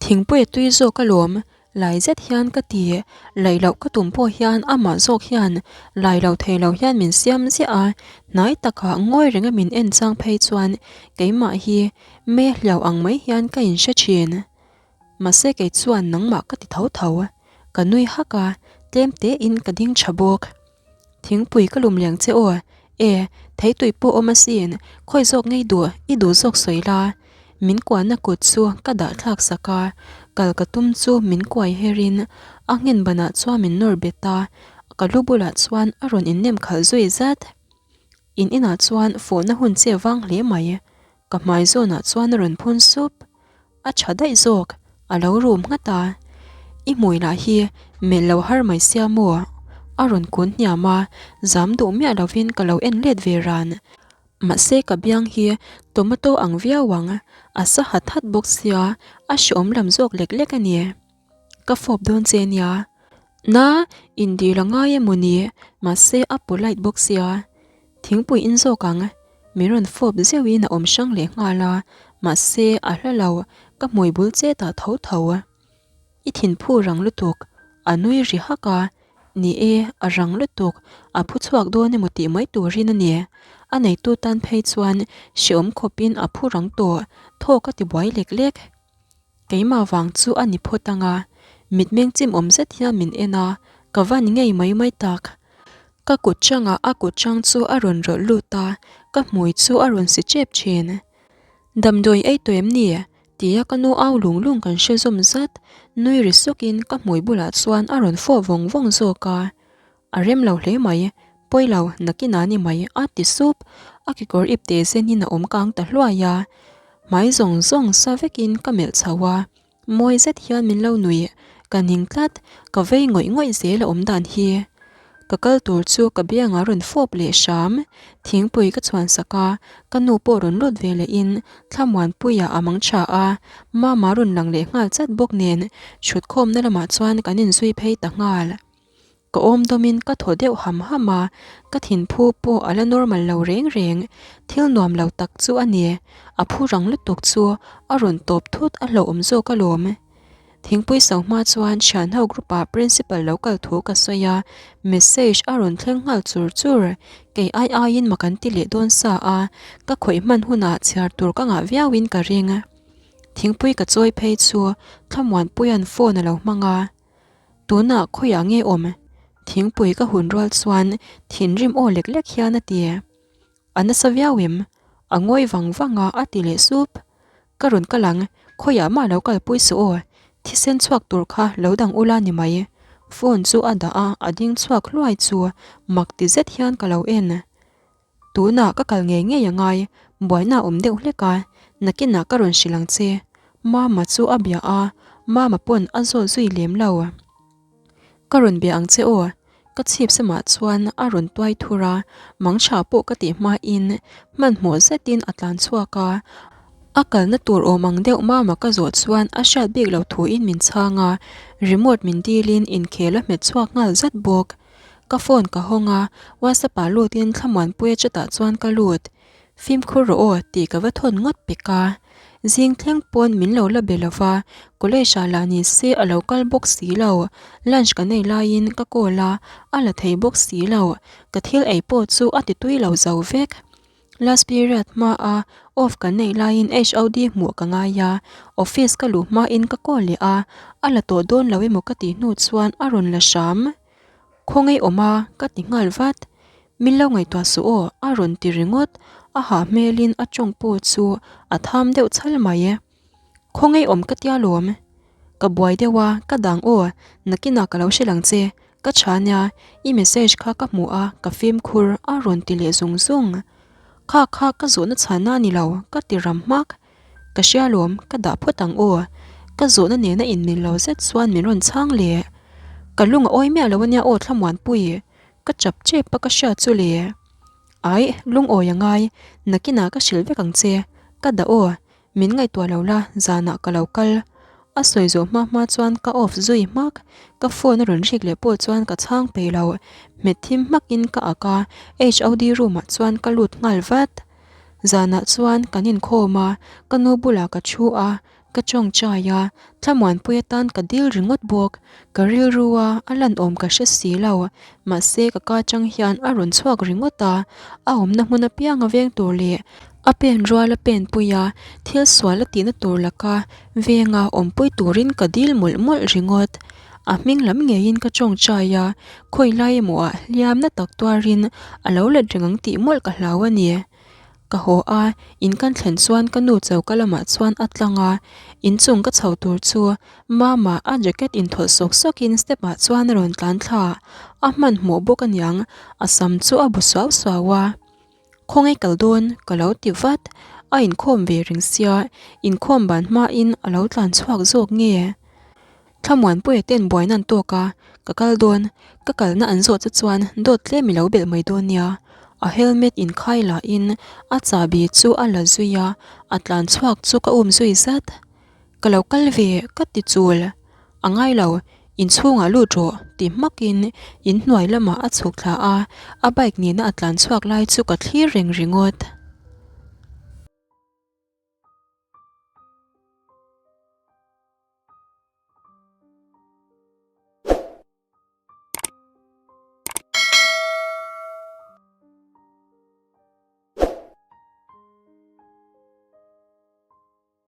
Thingpui a tui zawk alawm, lai zet hian ka ti. Laih loh ka tum pawh hian amah zawk hian lai lo thei lo hian min siam ziah a, hnai takah ngawi renga min en chang phei chuan keimah hi me hliau ang mai hian ka inhre thin. Mahse kei chuan nangmah ka ti tho tho. Ka nui hak a, tlem tein ka ding tha bawk. Thingpui ka lum liang che aw. E, theitui pawh awm asin, khawi zawk ngei duh, i duh zawk sawi la. Min kuahna kut chu ka dah thlak sak a, kal ka tum chu min kuai her in a nghen banah chuan min nawr bet a, ka lu bulah chuan a rawn innem khalh zui zat. In inah chuan fawhna hun che vang hle mai. Ka hmai zawnah chuan a rawn phun sup. A tha daih zawk, a lo rum nghat a. I hmui lah hi melh lo har mai sia maw? A rawn kun hniam a, zam duh miah lovin ka lo en let ve ran. Mahse ka biang hi tomato ang viau ang, a sa hat hat bawk sia, a hreawm lam zawk lek lek a ni. Ka fawp dawn che nia. Na, indil a ngai emaw ni? Mahse a polite bawk sia. Thingpui in zawk ang. Min rawn fawp zeuhin a awm hrang leh nghal a, mahse a hla lo, ka hmui bul chet ah tho tho. I thinphu rang lutuk, a nui ri hak a, ni e, a rang lutuk, a phu chhuak dawn emaw tih mai turin a ni. A neitu tan phei chuan hreawm khawpin a phu rang tawh, thawk a ti buai lek lek. Keimah vang chu a ni phawt ang a, mitmeng chimawm zet hian min en a, ka van ngei mai mai tak. Ka kut changah a kut chang chu a rawn rawlh lut a, ka hmui chu a rawn si chep thin. Damdawi ei tawh em ni? tia ka nu au lung lung kan hre zawm zat, nui ri sukin ka hmui bulah chuan a rawn fawh vawng vawng zawk a. A rem lo hle mai, pawi lo, nakin a ni mai, a ti sup. A kekawr ip te zenin a awm kang ta hluai a. Hmai zawng zawng sa vekin ka melh chho a, mawi zet hian min lo nuih, ka ning tlat, ka vei ngawih ngawih zel a awm dan hi. Ka kal tur chu ka biangah rawn fawp leh hram, thingpui ka chhuan sak a, ka nu pawh rawn lut ve lehin Thlamuanpuia a mang tha a, Mama rawn lang leh nghal chat bawk nen thutkhawmna lamah chuan kan inzui phei ta nghal. Ka awm dawmin ka thaw deuh ham ham a, ka thinphu pawh a la normal lo reng reng. Thil nuam lo tak chu a ni, a phu rang lutuk chu a rawn tawp thut a hlauhawm zawk alawm. Thingpui so hma chuan thianho group ah principal lo kal thu ka sawi a, message a rawn thleng nghal chur chur. Kei ai aiin mak an ti leh dawn sa a, ka khawih hman hunah chhiar tur ka ngah viauin ka ring. Thingpui ka chawi phei chu Thlamuanpuia'n phone a lo hmang a. Tunah khawiah nge awm? Thingpui ka hun rual chuan thinrim aw lek lek hian a ti. A nasa viau em? A ngawi vang vang a, a ti leh sup. Ka rawn kal ang, khawiah mah lo kalpui suh aw, thisen chhuak tur kha lo dang ula ni mai. Phone chu a dah a, a ding chhuak hluai chu mak ti zet hian ka lo en. Tunah ka kal ngei ngei a ngai, buaina a awm deuh hlek a, nakinah ka rawn hrilh ang che. Mama chu a bia a, Mama pawn a zawt zui lem lo. Ka rawn bia ang che aw, ka chhip samah chuan a rawn tuai thur a, mangtha pawh ka tih hmain hmanhmawh zetin a tlan chhuak a, a kalna tur awm ang deuh mama ka zawh chuan a hriat bik lo thuin min chhang a, remote min dilin inkhel a hmet chhuak nghal zat bawk. Ka phone ka hawng a, WhatsApp ah lutin Thlamuanpuia chat ah chuan ka lut. Fimkhur rawh aw tih ka va thawn ngawt pek a. Zing thleng pawn min lo la be lo va, college ah lah ni se a lo kal bawk si lo. Lunch ka nei laiin ka call a, a la thei bawk si lo. Ka thil ei pawh chu a ti tui lo zo vek. Last period hma a off kan neih laiin HOD hmuh ka ngai a, office ka luh hmain ka call leh a, a la tawh dawn lo emaw ka tih hnu chuan a rawn la hram. Khawngaih awm a, ka ti nghal vat. Min lo ngaihtuah suh aw, a rawn ti ringawt. A hah hmelin a tawng pawh chu a tham deuh chhal mai. Khawngaih awm ka tia lawm. Ka buai deuh a, ka dang aw, nakinah ka lo hrilh ang che. Ka tha nia, i message kha ka hmu a, ka fimkhur, a rawn ti leh zung zung. Kha kha ka zawhna chhanna a ni lo, ka ti ram hmak. Ka hria lawm, ka dah phawt ang aw. Ka zawhna nena inmil lo zet chuan min rawn chhang leh. Ka lung a awi miah lo ania aw Thlamuanpui, ka chap chep a ka hriat chu le. Aih, lungawi a ngai, nakinah ka hrilh vek ang che. Ka dah aw, min ngaihtuah lo la, zanah ka lo kal. A sawi zawh hma hma chuan ka off zui hmak, ka phone a rawn rik leh pawh chuan ka chhang peih lo. Hmet thim hmakin ka ak a, HOD room ah chuan ka lut nghal vat. Zanah chuan kan inkhawm a, ka nu bulah ka thu a, ka tawngtai a, Thlamuanpui atan ka dil ringawt bawk. Ka rilru a, a lan awm ka hre si lo. Mahse ka ka atang hian a rawn chhuak ringawt a, a awmna hmun apianga veng tur leh a pen rual a pen pui a, thil sual a tihna tur laka venga awmpui turin ka dil mawlh mawlh ringawt. A hming lam ngeiin ka tawngtai a, khawi lai emaw ah hliamna tak tuarin a lo let reng ang tih mawlh ka hlau a ni. Ka haw a, in kan thlen chuan ka nu choka lamah chuan a tlang a, inchung ka chho tur chu Mama a jacket inthawlh sawk sawkin step ah chuan a rawn tlan thla. A hmanhmawh bawk aniang, a sam chu a bu suau suau a. Khawngaih kal dawn ka lo ti vat, a inkhawm ve reng sia, inkhawm ban hmain a lo tlan chhuak zawk nge? Thlamuanpuia ten buaina an tawk a, ka kal dawn, ka kalna an zawh che chuan dawt tlem i lo belh mai dawn nia. A helmet inkhai lahin a chahbi chu a la zui a, a tlan chhuak chu ka um zui zat. Ka lo kal ve ka ti chul. A ngai lo, inchhungah lut rawh ti hmakin inhnuai lamah a chhuk thla a, a bike nena a tlan chhuak lai chu ka thlir reng ringawt.